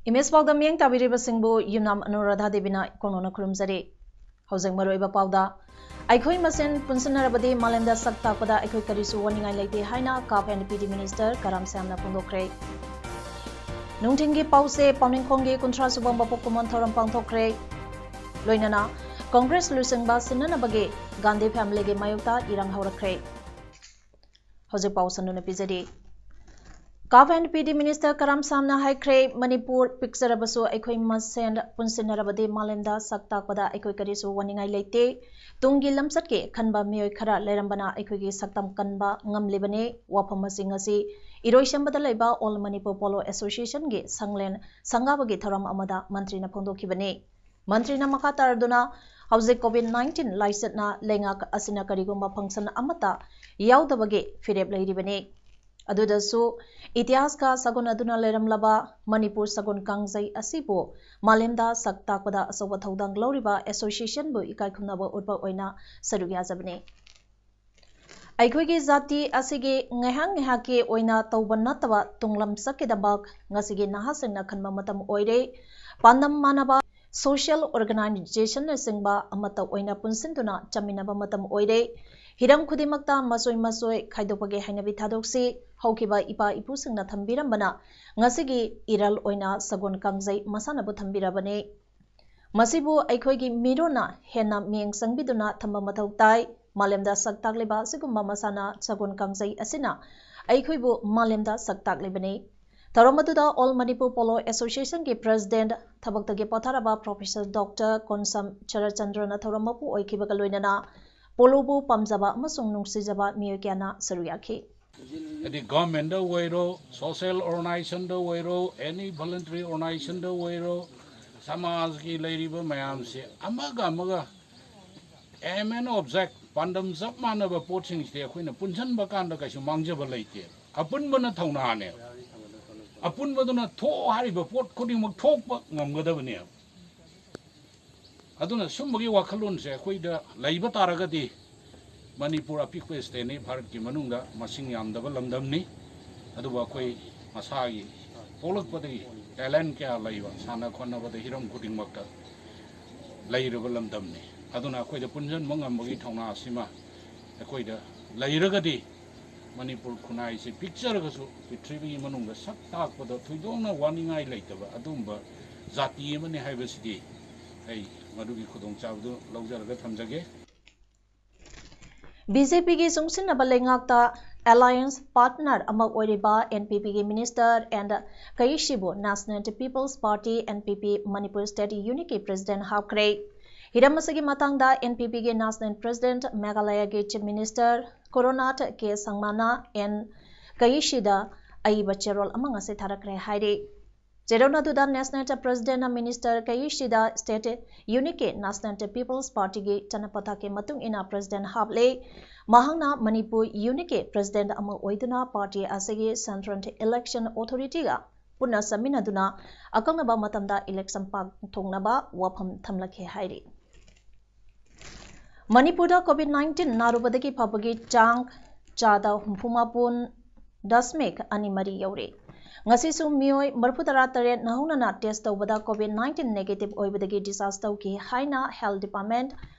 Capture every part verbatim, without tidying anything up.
Image ꯄꯥꯎꯗ ꯃꯤꯠꯌꯦꯡ ꯇꯥꯕꯤꯔꯤꯕꯁꯤꯡꯕꯨ ꯌꯨꯝꯅꯥꯝ ꯑꯅꯨꯔꯥꯙꯥ ꯗꯦꯕꯤꯅ ꯀꯣꯅꯣꯅ ꯈꯨꯔꯨꯝꯖꯔꯤ꯫ ꯍꯧꯖꯤꯛ ꯃꯔꯨꯑꯣꯏꯕ ꯄꯥꯎꯗ, ꯑꯩꯈꯣꯏ ꯃꯁꯦꯟ ꯄꯨꯟꯁꯤꯟꯅꯔꯕꯗꯤ ꯃꯥꯂꯦꯝꯗ ꯁꯛ ꯇꯥꯛꯄꯗ ꯑꯩꯈꯣꯏ ꯀꯔꯤꯁꯨ ꯋꯥꯅꯤꯡꯉꯥꯏ ꯂꯩꯇꯦ ꯍꯥꯏꯅ ꯀꯥꯞ ꯑꯦꯟ ꯄꯤ ꯗꯤ ꯃꯤꯅꯤꯁꯇꯔ ꯀꯔꯥꯝ ꯁꯥꯝꯅ ꯐꯣꯡꯗꯣꯛꯈ꯭ꯔꯦ꯫ ꯅꯨꯡꯊꯤꯜꯒꯤ ꯄꯥꯎꯁꯦ, ꯄꯥꯎꯅꯤꯡꯈꯣꯡꯒꯤ ꯀꯨꯟꯊ꯭ꯔꯥ ꯁꯨꯕ ꯃꯄꯣꯛ ꯀꯨꯝꯑꯣꯟ ꯊꯧꯔꯝ ꯄꯥꯡꯊꯣꯛꯈ꯭ꯔꯦ꯫ ꯂꯣꯏꯅꯅ ꯀꯣꯡꯒ꯭ꯔꯦꯁ ꯂꯨꯆꯤꯡꯕ ꯁꯤꯟꯅꯅꯕꯒꯤ ꯒꯥꯟꯙꯤ ꯐꯦꯃꯤꯂꯤꯒꯤ ꯃꯥꯌꯣꯛꯇ ꯏꯔꯥꯡ ꯍꯧꯔꯛꯈ꯭ꯔꯦ꯫ ꯍꯧꯖꯤꯛ ꯄꯥꯎ ꯁꯟꯗꯣꯛꯅ ꯄꯤꯖꯔꯤ꯫ ꯀꯥꯞ ꯑꯦꯟ ꯄꯤ ꯗꯤ ꯃꯤꯅꯤꯁꯇꯔ ꯀꯔꯥꯝ ꯁꯥꯝꯅ ꯍꯥꯏꯈ꯭ꯔꯦ, ꯃꯅꯤꯄꯨꯔ ꯄꯤꯛꯆꯔꯕꯁꯨ ꯑꯩꯈꯣꯏ ꯃꯁꯦꯟ ꯄꯨꯟꯁꯤꯟꯅꯔꯕꯗꯤ ꯃꯥꯂꯦꯝꯗ ꯁꯛ ꯇꯥꯛꯄꯗ ꯑꯩꯈꯣꯏ ꯀꯔꯤꯁꯨ ꯋꯥꯅꯤꯡꯉꯥꯏ ꯂꯩꯇꯦ꯫ ꯇꯨꯡꯒꯤ ꯂꯝꯆꯠꯀꯤ ꯈꯟꯕ ꯃꯤꯑꯣꯏ ꯈꯔ ꯂꯩꯔꯝꯕꯅ ꯑꯩꯈꯣꯏꯒꯤ ꯁꯛꯇꯝ ꯀꯟꯕ ꯉꯝꯂꯤꯕꯅꯤ꯫ ꯋꯥꯐꯝ ꯑꯁꯤ ꯉꯁꯤ ꯏꯔꯣꯏꯁꯦꯝꯕꯗ ꯂꯩꯕ All Manipur Polo Associationꯒꯤ ꯁꯪꯂꯦꯟ ꯁꯪꯒꯥꯕꯒꯤ ꯊꯧꯔꯝ ꯑꯃꯗ ꯃꯟꯇ꯭ꯔꯤꯅ ꯐꯣꯡꯗꯣꯛꯈꯤꯕꯅꯤ꯫ ꯃꯟꯇ꯭ꯔꯤꯅ ꯃꯈꯥ ꯇꯥꯔꯗꯨꯅ, ꯍꯧꯖꯤꯛ COVID nineteen ꯂꯥꯏꯆꯠꯅ ꯂꯩꯉꯥꯛ ꯑꯁꯤꯅ ꯀꯔꯤꯒꯨꯝꯕ function ꯑꯃꯠꯇ ꯌꯥꯎꯗꯕꯒꯤ ꯐꯤꯔꯦꯞ ꯂꯩꯔꯤꯕꯅꯤ꯫ ꯑꯗꯨꯗꯁꯨ ꯏꯇꯤꯍꯥꯁꯀ ꯁꯥꯒꯣꯟꯅꯗꯨꯅ ꯂꯩꯔꯝꯂꯕ ꯃꯅꯤꯄꯨꯔ ꯁꯒꯣꯜ ꯀꯥꯡꯖꯩ ꯑꯁꯤꯕꯨ ꯃꯥꯂꯦꯝꯗ ꯁꯛ ꯇꯥꯛꯄꯗ ꯑꯆꯧꯕ ꯊꯧꯗꯥꯡ ꯂꯧꯔꯤꯕ associationꯕꯨ ꯏꯀꯥꯏ ꯈꯨꯝꯅꯕ ꯎꯠꯄ ꯑꯣꯏꯅ ꯁꯔꯨꯛ ꯌꯥꯖꯕꯅꯤ꯫ ꯑꯩꯈꯣꯏꯒꯤ ꯖꯥꯇꯤ ꯑꯁꯤꯒꯤ ꯉꯥꯏꯍꯥꯛ ꯉꯥꯏꯍꯥꯛꯀꯤ ꯑꯣꯏꯅ ꯇꯧꯕ ꯅꯠꯇꯕ ꯇꯨꯡꯂꯝꯆꯠꯀꯤꯗꯃꯛ ꯉꯁꯤꯒꯤ ꯅꯍꯥꯁꯤꯡꯅ ꯈꯟꯕ ꯃꯇꯝ ꯑꯣꯏꯔꯦ꯫ ꯄꯥꯟꯗꯝ ꯃꯥꯟꯅꯕ social organizationꯅꯆꯤꯡꯕ ꯑꯃꯠꯇ ꯑꯣꯏꯅ ꯄꯨꯟꯁꯤꯟꯗꯨꯅ ꯆꯠꯃꯤꯟꯅꯕ ꯃꯇꯝ ꯑꯣꯏꯔꯦ꯫ ꯍꯤꯔꯝ ꯈꯨꯗꯤꯡꯃꯛꯇ ꯃꯆꯣꯏ ꯃꯆꯣꯏ ꯈꯥꯏꯗꯣꯛꯄꯒꯤ ꯍꯩꯅꯕꯤ ꯊꯥꯗꯣꯛꯁꯤ꯫ ꯍꯧꯈꯤꯕ ꯏꯄꯥ ꯏꯄꯨꯁꯤꯡꯅ ꯊꯝꯕꯤꯔꯝꯕꯅ ꯉꯁꯤꯒꯤ ꯏꯔꯜ ꯑꯣꯏꯅ ꯁꯒꯣꯜ ꯀꯥꯡꯖꯩ ꯃꯁꯥꯟꯅꯕꯨ ꯊꯝꯕꯤꯔꯕꯅꯤ꯫ ꯃꯁꯤꯕꯨ ꯑꯩꯈꯣꯏꯒꯤ ꯃꯤꯔꯣꯟꯅ ꯍꯦꯟꯅ ꯃꯤꯠꯌꯦꯡ ꯆꯪꯕꯤꯗꯨꯅ ꯊꯝꯕ ꯃꯊꯧ ꯇꯥꯏ꯫ ꯃꯥꯂꯦꯝꯗ ꯁꯛ ꯇꯥꯛꯂꯤꯕ ꯑꯁꯤꯒꯨꯝꯕ ꯃꯁꯥꯟꯅ ꯁꯒꯣꯜ ꯀꯥꯡꯖꯩ ꯑꯁꯤꯅ ꯑꯩꯈꯣꯏꯕꯨ ꯃꯥꯂꯦꯝꯗ ꯁꯛ ꯇꯥꯛꯂꯤꯕꯅꯤ꯫ ꯊꯧꯔꯝ ꯑꯗꯨꯗ All Manipur Polo Associationꯒꯤ president, ꯊꯕꯛꯇꯒꯤ ꯄꯣꯊꯥꯔꯕ Professor Doctor ꯀꯣꯟꯁꯝ ꯁꯔꯠꯆꯟꯗ꯭ꯔꯅ ꯊꯧꯔꯝ ꯃꯄꯨ ꯑꯣꯏꯈꯤꯕꯒ ꯂꯣꯏꯅꯅ poloꯕꯨ ꯄꯥꯝꯖꯕ ꯑꯃꯁꯨꯡ ꯅꯨꯡꯁꯤꯖꯕ ꯃꯤꯑꯣꯏ ꯀꯌꯥꯅ ꯁꯔꯨꯛ ꯌꯥꯈꯤ꯫ ꯍꯥꯏꯗꯤ ꯒꯚꯔꯟꯃꯦꯟꯗ ꯑꯣꯏꯔꯣ, ꯁꯣꯁꯦꯜ ꯑꯣꯔꯒꯅꯥꯏꯖꯦꯁꯟꯗ ꯑꯣꯏꯔꯣ, ꯑꯦꯅꯤ ꯚꯣꯂꯟꯇꯔꯤ ꯑꯣꯔꯒꯅꯥꯏꯖꯦꯁꯟꯗ ꯑꯣꯏꯔꯣ, ꯁꯃꯥꯖꯀꯤ ꯂꯩꯔꯤꯕ ꯃꯌꯥꯝꯁꯦ ꯑꯃꯒ ꯑꯃꯒ aim and object, ꯄꯥꯟꯗꯝ ꯆꯞ ꯃꯥꯟꯅꯕ ꯄꯣꯠꯁꯤꯡꯁꯤꯗꯤ ꯑꯩꯈꯣꯏꯅ ꯄꯨꯟꯁꯤꯟꯕ ꯀꯥꯟꯗ ꯀꯩꯁꯨ ꯃꯥꯡꯖꯕ ꯂꯩꯇꯦ꯫ ꯑꯄꯨꯟꯕꯅ ꯊꯧꯅꯥꯅꯦ꯫ ꯑꯄꯨꯟꯕꯗꯨꯅ ꯊꯣꯛꯑꯣ ꯍꯥꯏꯔꯤꯕ ꯄꯣꯠ ꯈꯨꯗꯤꯡꯃꯛ ꯊꯣꯛꯄ ꯉꯝꯒꯗꯕꯅꯦꯕ꯫ ꯑꯗꯨꯅ ꯁꯨꯝꯕꯒꯤ ꯋꯥꯈꯜꯂꯣꯟꯁꯦ ꯑꯩꯈꯣꯏꯗ ꯂꯩꯕ ꯇꯥꯔꯒꯗꯤ ꯃꯅꯤꯄꯨꯔ ꯑꯄꯤꯛꯄ ꯁ꯭ꯇꯦꯠꯅꯤ, ꯚꯥꯔꯠꯀꯤ ꯃꯅꯨꯡꯗ ꯃꯁꯤꯡ ꯌꯥꯝꯗꯕ ꯂꯝꯗꯝꯅꯤ꯫ ꯑꯗꯨꯕꯨ ꯑꯩꯈꯣꯏ ꯃꯁꯥꯒꯤ ꯄꯣꯛꯂꯛꯄꯗꯒꯤ ꯇꯦꯂꯦꯟ ꯀꯌꯥ ꯂꯩꯕ, ꯁꯥꯟꯅ ꯈꯣꯠꯅꯕꯗ ꯍꯤꯔꯝ ꯈꯨꯗꯤꯡꯃꯛꯇ ꯂꯩꯔꯕ ꯂꯝꯗꯝꯅꯤ꯫ ꯑꯗꯨꯅ ꯑꯩꯈꯣꯏꯗ ꯄꯨꯟꯁꯤꯟꯕ ꯉꯝꯕꯒꯤ ꯊꯧꯅꯥ ꯑꯁꯤꯃ ꯑꯩꯈꯣꯏꯗ ꯂꯩꯔꯒꯗꯤ ꯃꯅꯤꯄꯨꯔ ꯈꯨꯟꯅꯥꯏꯁꯤ ꯄꯤꯛꯆꯔꯒꯁꯨ ꯄ꯭ꯔꯤꯊꯤꯕꯤꯒꯤ ꯃꯅꯨꯡꯗ ꯁꯛ ꯇꯥꯛꯄꯗ ꯊꯣꯏꯗꯣꯛꯅ ꯋꯥꯅꯤꯡꯉꯥꯏ ꯂꯩꯇꯕ ꯑꯗꯨꯒꯨꯝꯕ ꯖꯥꯇꯤ ꯑꯃꯅꯤ ꯍꯥꯏꯕꯁꯤꯗꯤ ꯑꯩ ꯃꯗꯨꯒꯤ ꯈꯨꯗꯣꯡꯆꯥꯕꯗꯨ ꯂꯧꯖꯔꯒ ꯊꯝꯖꯒꯦ꯫ ꯕꯤ ꯖꯦ ꯄꯤꯒꯤ ꯆꯨꯡꯁꯤꯟꯅꯕ ꯂꯩꯉꯥꯛꯇ alliance partner ꯑꯃ ꯑꯣꯏꯔꯤꯕ N P P ꯒꯤ minister and ꯀꯩꯁꯤꯕꯨ National People's Party, N P P, Manipur state unit ꯀꯤ president ꯍꯥꯞꯈ꯭ꯔꯦ꯫ ꯍꯤꯔꯝ ꯑꯁꯤꯒꯤ ꯃꯇꯥꯡꯗ N P P ꯒꯤ national president, ꯃꯦꯘꯥꯂꯌꯥꯒꯤ chief minister ꯀꯣꯔꯣꯅꯥꯊ ꯀꯦ ꯁꯪꯃꯥꯅ ꯑꯦꯟ ꯀꯩꯁꯤꯗ ꯑꯏꯕ ꯆꯦꯔꯣꯜ ꯑꯃ ꯉꯁꯤ ꯊꯥꯔꯛꯈ꯭ꯔꯦ ꯍꯥꯏꯔꯤ꯫ ꯆꯦꯔꯣꯜ ꯑꯗꯨꯗ national president ꯅ minister ꯀꯩꯁꯤꯗ state unit ꯀꯤ National People's Party ꯒꯤ ꯆꯠꯅ ꯄꯊꯥꯞꯀꯤ ꯃꯇꯨꯡ ꯏꯟꯅ president ꯍꯥꯞꯂꯦ꯫ ꯃꯍꯥꯛꯅ ꯃꯅꯤꯄꯨꯔ unit ꯀꯤ president ꯑꯃ ꯑꯣꯏꯗꯨꯅ party ꯑꯁꯤꯒꯤ central election authority ꯒ ꯄꯨꯟꯅ ꯆꯠꯃꯤꯟꯅꯗꯨꯅ ꯑꯀꯛꯅꯕ ꯃꯇꯝꯗ election ꯄꯥꯡꯊꯣꯛꯅꯕ ꯋꯥꯐꯝ ꯊꯝꯂꯛꯈꯤ ꯍꯥꯏꯔꯤ꯫ ꯃꯅꯤꯄꯨꯔꯗ COVID nineteen ꯅꯥꯔꯨꯕꯗꯒꯤ ꯐꯕꯒꯤ ꯆꯥꯡ ꯆꯥꯗ ꯍꯨꯝꯐꯨ ꯃꯥꯄꯟ ꯗꯁꯃꯤꯛ ꯑꯅꯤ ꯃꯔꯤ ꯌꯧꯔꯦ꯫ ꯉꯁꯤꯁꯨ ꯃꯤꯑꯣꯏ ꯃꯔꯤꯐꯨ ꯇꯔꯥ ꯇꯔꯦꯠ ꯅꯧꯍꯧꯅꯅ test ꯇꯧꯕꯗ COVID nineteen negative ꯑꯣꯏꯕꯗꯒꯤ discharge ꯇꯧꯈꯤ ꯍꯥꯏꯅ Health Department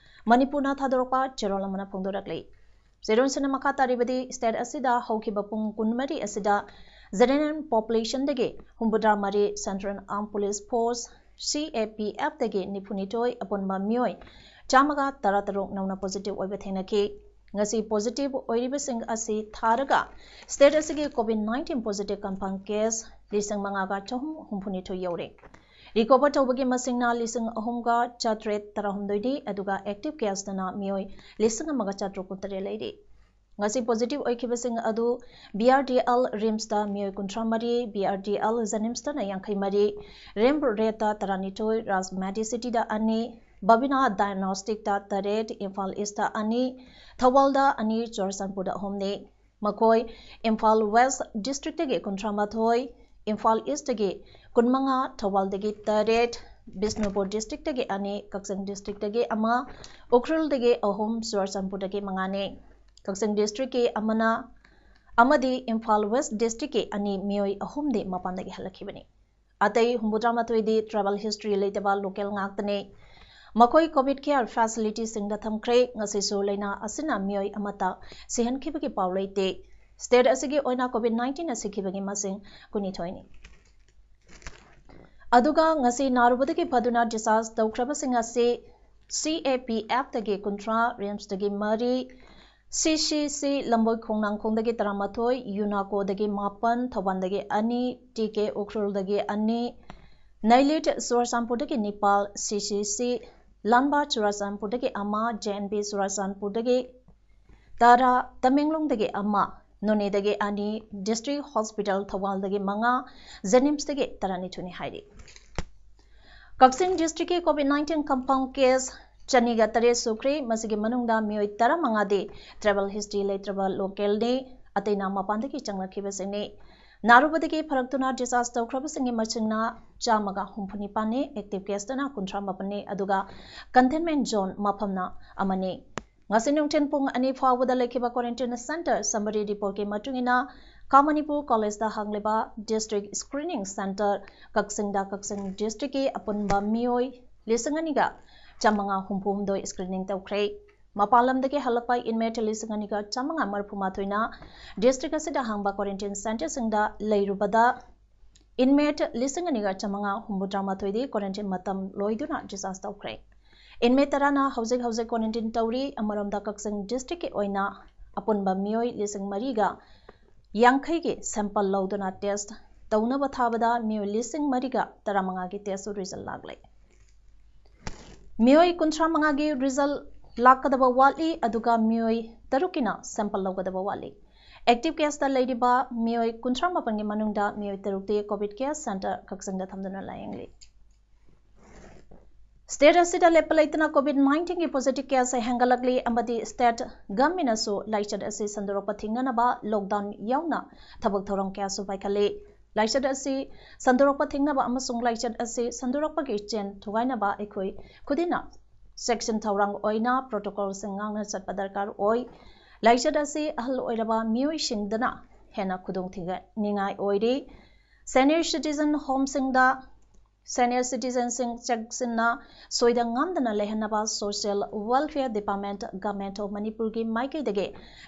ꯃꯅꯤꯄꯨꯔꯅ ꯊꯥꯗꯣꯔꯛꯄ ꯆꯦꯔꯣꯜ ꯑꯃꯅ ꯐꯣꯡꯗꯣꯔꯛꯂꯤ꯫ ꯆꯦꯔꯣꯜꯁꯤꯅ ꯃꯈꯥ ꯇꯥꯔꯤꯕꯗꯤ, state ꯑꯁꯤꯗ ꯍꯧꯈꯤꯕ ꯄꯨꯡ ꯀꯨꯟꯃꯔꯤ ꯑꯁꯤꯗ general population ꯗꯒꯤ ꯍꯨꯝꯐꯨꯇꯔꯥ ꯃꯔꯤ, Central Armed Police Force, C A P F ꯇꯒꯤ ꯅꯤꯐꯨꯅꯤꯊꯣꯏ, ꯑꯄꯨꯟꯕ ꯃꯤꯑꯣꯏ ꯆꯥꯝꯃꯒ ꯇꯔꯥꯇꯔꯨꯛ ꯅꯧꯅ positive ꯑꯣꯏꯕ ꯊꯦꯡꯅꯈꯤ꯫ ꯉꯁꯤ positive ꯑꯣꯏꯔꯤꯕꯁꯤꯡ ꯑꯁꯤ ꯊꯥꯔꯒ state ꯑꯁꯤꯒꯤ COVID nineteen positive confirm case ꯂꯤꯁꯤꯡ ꯃꯉꯥꯒ ꯆꯍꯨꯝ ꯍꯨꯝꯐꯨꯅꯤꯊꯣꯏ ꯌꯧꯔꯦ꯫ Recover ꯇꯧꯕꯒꯤ ꯃꯁꯤꯡꯅ ꯂꯤꯁꯤꯡ ꯑꯍꯨꯝꯒ ꯆꯥꯇ꯭ꯔꯦꯠ ꯇꯔꯥꯍꯨꯝꯗꯣꯏꯅꯤ, ꯑꯗꯨꯒ active case ꯇꯅ ꯃꯤꯑꯣꯏ ꯂꯤꯁꯤꯡ ꯑꯃꯒ ꯆꯥꯇ꯭ꯔꯨꯛ ꯀꯨꯟꯇꯔꯦꯠ ꯂꯩꯔꯤ꯫ ꯉꯁꯤ positive ꯑꯣꯏꯈꯤꯕꯁꯤꯡ ꯑꯗꯨ B R D L RIMSꯇ ꯃꯤꯑꯣꯏ ꯀꯨꯟꯊ꯭ꯔꯥ ꯃꯔꯤ, B R D L JNIMSꯇꯅ ꯌꯥꯡꯈꯩ ꯃꯔꯤ, RIMS Redꯇ ꯇꯔꯥꯅꯤꯊꯣꯏ, Raj Medicityꯗ ꯑꯅꯤ, Babina Diagnosticꯇ ꯇꯔꯦꯠ, ꯏꯝꯐꯥꯜ Eastꯇ ꯑꯅꯤ, ꯊꯧꯕꯥꯜꯗ ꯑꯅꯤ, ꯆꯨꯔꯆꯥꯟꯄꯨꯔꯗ ꯑꯍꯨꯝꯅꯤ꯫ ꯃꯈꯣꯏ ꯏꯝꯐꯥꯜ West Districtꯇꯒꯤ ꯀꯨꯟꯊ꯭ꯔꯥ ꯃꯥꯊꯣꯏ, ꯏꯝꯐꯥꯜ Eastꯇꯒꯤ ꯀꯨꯟꯃꯉꯥ, ꯊꯧꯕꯥꯜꯗꯒꯤ ꯇꯔꯦꯠ, ꯕꯤꯁꯅꯨꯄꯨꯔ Districtꯇꯒꯤ ꯑꯅꯤ, ꯀꯛꯆꯤꯡ Districtꯇꯒꯤ ꯑꯃ, ꯎꯈ꯭ꯔꯨꯜꯗꯒꯤ ꯑꯍꯨꯝ, ꯆꯨꯔꯆꯥꯟꯄꯨꯔꯗꯒꯤ ꯃꯉꯥꯅꯤ꯫ ꯀꯛꯆꯤꯡ Districtꯀꯤ ꯑꯃꯅ ꯑꯃꯗꯤ ꯏꯝꯐꯥꯜ West Districtꯀꯤ ꯑꯅꯤ, ꯃꯤꯑꯣꯏ ꯑꯍꯨꯝꯗꯤ ꯃꯄꯥꯟꯗꯒꯤ ꯍꯜꯂꯛꯈꯤꯕꯅꯤ꯫ ꯑꯇꯩ ꯍꯨꯝꯐꯨꯇꯔꯥ ꯃꯥꯊꯣꯏꯗꯤ travel history ꯂꯩꯇꯕ local ꯉꯥꯛꯇꯅꯤ꯫ ꯃꯈꯣꯏ COVID care facilityꯁꯤꯡꯗ ꯊꯝꯈ꯭ꯔꯦ꯫ ꯉꯁꯤꯁꯨ ꯂꯥꯏꯅꯥ ꯑꯁꯤꯅ ꯃꯤꯑꯣꯏ ꯑꯃꯠꯇ ꯁꯤꯍꯟꯈꯤꯕꯒꯤ ꯄꯥꯎ ꯂꯩꯇꯦ꯫ State ꯑꯁꯤꯒꯤ ꯑꯣꯏꯅ COVID nineteenꯅ ꯁꯤꯈꯤꯕꯒꯤ ꯃꯁꯤꯡ ꯀꯨꯟꯅꯤꯊꯣꯏꯅꯤ꯫ ꯑꯗꯨꯒ ꯉꯁꯤ ꯅꯥꯔꯨꯕꯗꯒꯤ ꯐꯗꯨꯅ discharge ꯇꯧꯈ꯭ꯔꯕꯁꯤꯡ ꯑꯁꯤ CAPFꯇꯒꯤ ꯀꯨꯟꯊ꯭ꯔꯥ, RIMSꯇꯒꯤ ꯃꯔꯤ, CCC ꯂꯝꯕꯣꯏ ꯈꯣꯡꯅꯥꯡꯈꯣꯡꯗꯒꯤ ꯇꯔꯥꯃꯥꯊꯣꯏ, UNACOꯗꯒꯤ ꯃꯥꯄꯟ, ꯊꯧꯕꯥꯜꯗꯒꯤ ꯑꯅꯤ, TK ꯎꯈ꯭ꯔꯨꯜꯗꯒꯤ ꯑꯅꯤ, NILET ꯆꯨꯔꯆꯥꯟꯄꯨꯔꯗꯒꯤ ꯅꯤꯄꯥꯜ, CCC ꯂꯥꯟꯕꯥ ꯆꯨꯔꯆꯥꯟꯄꯨꯔꯗꯒꯤ ꯑꯃ, JNP ꯆꯨꯔꯆꯥꯟꯄꯨꯔꯗꯒꯤ ꯇꯔꯥ, ꯇꯃꯦꯡꯂꯣꯡꯗꯒꯤ ꯑꯃ, ꯅꯣꯅꯦꯗꯒꯤ ꯑꯅꯤ, District Hospital ꯊꯧꯕꯥꯜꯗꯒꯤ ꯃꯉꯥ, JNIMSꯇꯒꯤ ꯇꯔꯥꯅꯤꯊꯣꯏꯅꯤ ꯍꯥꯏꯔꯤ꯫ ꯀꯛꯆꯤꯡ Districtꯀꯤ COVID nineteen confirm case ꯆꯅꯤꯒ ꯇꯔꯦꯠ ꯁꯨꯈ꯭ꯔꯦ꯫ ꯃꯁꯤꯒꯤ ꯃꯅꯨꯡꯗ ꯃꯤꯑꯣꯏ ꯇꯔꯥꯃꯉꯥꯗꯤ travel history ꯂꯩꯇ꯭ꯔꯕ localꯅꯤ, ꯑꯇꯩꯅ ꯃꯄꯥꯟꯗꯒꯤ ꯆꯪꯂꯛꯈꯤꯕꯁꯤꯡꯅꯤ꯫ ꯅꯥꯔꯨꯕꯗꯒꯤ ꯐꯔꯛꯇꯨꯅ discharge ꯇꯧꯈ꯭ꯔꯕꯁꯤꯡꯒꯤ ꯃꯁꯤꯡꯅ ꯆꯥꯝꯃꯒ ꯍꯨꯝꯐꯨ ꯅꯤꯄꯥꯟꯅꯤ, active caseꯇꯅ ꯀꯨꯟꯊ꯭ꯔꯥ ꯃꯥꯄꯟꯅꯤ, ꯑꯗꯨꯒ containment zone ꯃꯐꯝꯅ ꯑꯃꯅꯤ꯫ ꯉꯁꯤ ꯅꯨꯡꯊꯤꯜ ꯄꯨꯡ ꯑꯅꯤ ꯐꯥꯎꯕꯗ ꯂꯩꯈꯤꯕ quarantine center summary reportꯀꯤ ꯃꯇꯨꯡ ꯏꯟꯅ, ꯈꯥ ꯃꯅꯤꯄꯨꯔ Collegeꯇ ꯍꯥꯡꯂꯤꯕ district screening center ꯀꯛꯆꯤꯡꯗ ꯀꯛꯆꯤꯡ Districtꯀꯤ ꯑꯄꯨꯟꯕ ꯃꯤꯑꯣꯏ ꯂꯤꯁꯤꯡ ꯑꯅꯤꯒ ꯆꯥꯝꯃꯉꯥ ꯍꯨꯝꯐꯨ ꯍꯨꯝꯗꯣꯏ screening ꯇꯧꯈ꯭ꯔꯦ꯫ ꯃꯄꯥꯟ ꯂꯝꯗꯒꯤ ꯍꯜꯂꯛꯄ inmate ꯂꯤꯁꯤꯡ ꯑꯅꯤꯒ ꯆꯥꯝꯃꯉꯥ ꯃꯔꯤꯐꯨ ꯃꯥꯊꯣꯏꯅ district ꯑꯁꯤꯗ ꯍꯥꯡꯕ quarantine centreꯁꯤꯡꯗ ꯂꯩꯔꯨꯕꯗ inmate ꯂꯤꯁꯤꯡ ꯑꯅꯤꯒ ꯆꯥꯝꯃꯉꯥ ꯍꯨꯝꯐꯨꯇꯔꯥ ꯃꯥꯊꯣꯏꯗꯤ quarantine ꯃꯇꯝ ꯂꯣꯏꯗꯨꯅ discharge ꯇꯧꯈ꯭ꯔꯦ꯫ Inmate ꯇꯔꯥꯅ ꯍꯧꯖꯤꯛ ꯍꯧꯖꯤꯛ quarantine ꯇꯧꯔꯤ꯫ ꯑꯃꯔꯣꯝꯗ ꯀꯛꯆꯤꯡ Districtꯀꯤ ꯑꯣꯏꯅ ꯑꯄꯨꯟꯕ ꯃꯤꯑꯣꯏ ꯂꯤꯁꯤꯡ ꯃꯔꯤꯒ ꯌꯥꯡꯈꯩꯒꯤ sample ꯂꯧꯗꯨꯅ test ꯇꯧꯅꯕ ꯊꯥꯕꯗ ꯃꯤꯑꯣꯏ ꯂꯤꯁꯤꯡ ꯃꯔꯤꯒ ꯇꯔꯥꯃꯉꯥꯒꯤ test result ꯂꯥꯛꯂꯦ꯫ ꯃꯤꯑꯣꯏ ꯀꯨꯟꯊ꯭ꯔꯥ ꯃꯉꯥꯒꯤ result ꯂꯥꯛꯀꯗꯕ ꯋꯥꯠꯂꯤ, ꯑꯗꯨꯒ ꯃꯤꯑꯣꯏ ꯇꯔꯨꯛꯀꯤꯅ sample ꯂꯧꯒꯗꯕ ꯋꯥꯠꯂꯤ꯫ Active caseꯇ ꯂꯩꯔꯤꯕ ꯃꯤꯑꯣꯏ ꯀꯨꯟꯊ꯭ꯔꯥ ꯃꯥꯄꯟꯒꯤ ꯃꯅꯨꯡꯗ ꯃꯤꯑꯣꯏ ꯇꯔꯨꯛꯇꯤ COVID care centre ꯀꯛꯆꯤꯡꯗ ꯊꯝꯗꯨꯅ ꯂꯥꯌꯦꯡꯂꯤ꯫ State ꯑꯁꯤꯗ ꯂꯦꯞꯄ ꯂꯩꯇꯅ COVID nineteenꯒꯤ positive case ꯍꯦꯟꯒꯠꯂꯛꯂꯤ ꯑꯃꯗꯤ state governmentꯅꯁꯨ ꯂꯥꯏꯆꯠ ꯑꯁꯤ ꯁꯟꯗꯣꯔꯛꯄ ꯊꯤꯡꯅꯅꯕ lockdown ꯌꯥꯎꯅ ꯊꯕꯛ ꯊꯧꯔꯝ ꯀꯌꯥꯁꯨ ꯄꯥꯏꯈꯠꯂꯤ꯫ ꯂꯥꯏꯆꯠ ꯑꯁꯤ ꯁꯟꯗꯣꯔꯛꯄ ꯊꯤꯡꯅꯕ ꯑꯃꯁꯨꯡ ꯂꯥꯏꯆꯠ ꯑꯁꯤ ꯁꯟꯗꯣꯔꯛꯄꯒꯤ ꯆꯦꯟ ꯊꯨꯒꯥꯏꯅꯕ ꯑꯩꯈꯣꯏ ꯈꯨꯗꯤꯡꯅ ꯆꯦꯛꯁꯤꯟ ꯊꯧꯔꯥꯡ ꯑꯣꯏꯅ protocolꯁꯤꯡ ꯉꯥꯛꯅ ꯆꯠꯄ ꯗꯔꯀꯥꯔ ꯑꯣꯏ꯫ ꯂꯥꯏꯆꯠ ꯑꯁꯤ ꯑꯍꯜ ꯑꯣꯏꯔꯕ ꯃꯤꯑꯣꯏꯁꯤꯡꯗꯅ ꯍꯦꯟꯅ ꯈꯨꯗꯣꯡ ꯊꯤꯅꯤꯡꯉꯥꯏ ꯑꯣꯏꯔꯤ꯫ Senior citizen homeꯁꯤꯡꯗ Senior citizenꯁꯤꯡ ꯆꯦꯛꯁꯤꯟꯅ ꯁꯣꯏꯗ ꯉꯥꯝꯗꯅ ꯂꯩꯍꯟꯅꯕ Social Welfare Department, Government of ꯃꯅꯤꯄꯨꯔꯒꯤ ꯃꯥꯏꯀꯩꯗꯒꯤ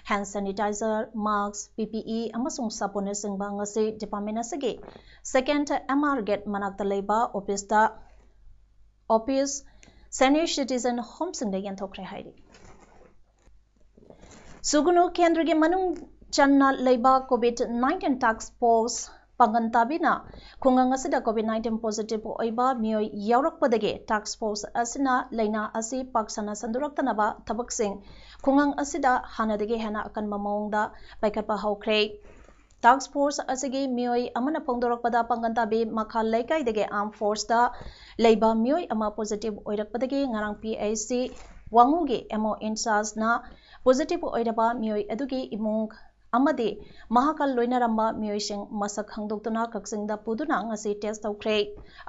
hand sanitizer, mask, PPE ꯑꯃꯁꯨꯡ ꯁꯥꯄꯣꯟꯅꯆꯤꯡꯕ ꯉꯁꯤ department ꯑꯁꯤꯒꯤ second MR gate ꯃꯅꯥꯛꯇ ꯂꯩꯕ officeꯇ, office, senior citizen homeꯁꯤꯡꯗ ꯌꯦꯟꯊꯣꯛꯈ꯭ꯔꯦ ꯍꯥꯏꯔꯤ꯫ ꯁꯨꯒꯨꯅꯨ ꯀꯦꯟꯗ꯭ꯔꯒꯤ ꯃꯅꯨꯡ ꯆꯟꯅ ꯂꯩꯕ COVID nineteen task force ꯄꯥꯡꯒꯟ ꯇꯥꯕꯤꯅ ꯈꯨꯡꯒꯪ ꯑꯁꯤꯗ COVID nineteen positive ꯑꯣꯏꯕ ꯃꯤꯑꯣꯏ ꯌꯥꯎꯔꯛꯄꯗꯒꯤ task force ꯑꯁꯤꯅ ꯂꯩꯅꯥ ꯑꯁꯤ ꯄꯥꯛ ꯁꯟꯅ ꯁꯟꯗꯣꯔꯛꯇꯅꯕ ꯊꯕꯛꯁꯤꯡ ꯈꯨꯡꯒꯪ ꯑꯁꯤꯗ ꯍꯥꯟꯅꯗꯒꯤ ꯍꯦꯟꯅ ꯑꯀꯟꯕ ꯃꯑꯣꯡꯗ ꯄꯥꯏꯈꯠꯄ ꯍꯧꯈ꯭ꯔꯦ꯫ Task force ꯑꯁꯤꯒꯤ ꯃꯤꯑꯣꯏ ꯑꯃꯅ ꯐꯣꯡꯗꯣꯔꯛꯄꯗ, ꯄꯥꯡꯒꯟ ꯇꯥꯕꯤ ꯃꯈꯥ ꯂꯩꯀꯥꯏꯗꯒꯤ armed forceꯇ ꯂꯩꯕ ꯃꯤꯑꯣꯏ ꯑꯃ positive ꯑꯣꯏꯔꯛꯄꯗꯒꯤ ꯉꯔꯥꯡ PHC ꯋꯥꯉꯨꯒꯤ MO in chargeꯅ positive ꯑꯣꯏꯔꯕ ꯃꯤꯑꯣꯏ ꯑꯗꯨꯒꯤ ꯏꯃꯨꯡ ꯑꯃꯗꯤ ꯃꯍꯥꯛꯀ ꯂꯣꯏꯅꯔꯝꯕ ꯃꯤꯑꯣꯏꯁꯤꯡ ꯃꯁꯛ ꯈꯪꯗꯣꯛꯇꯨꯅ ꯀꯛꯆꯤꯡꯗ ꯄꯨꯗꯨꯅ ꯉꯁꯤ test ꯇꯧꯈ꯭ꯔꯦ꯫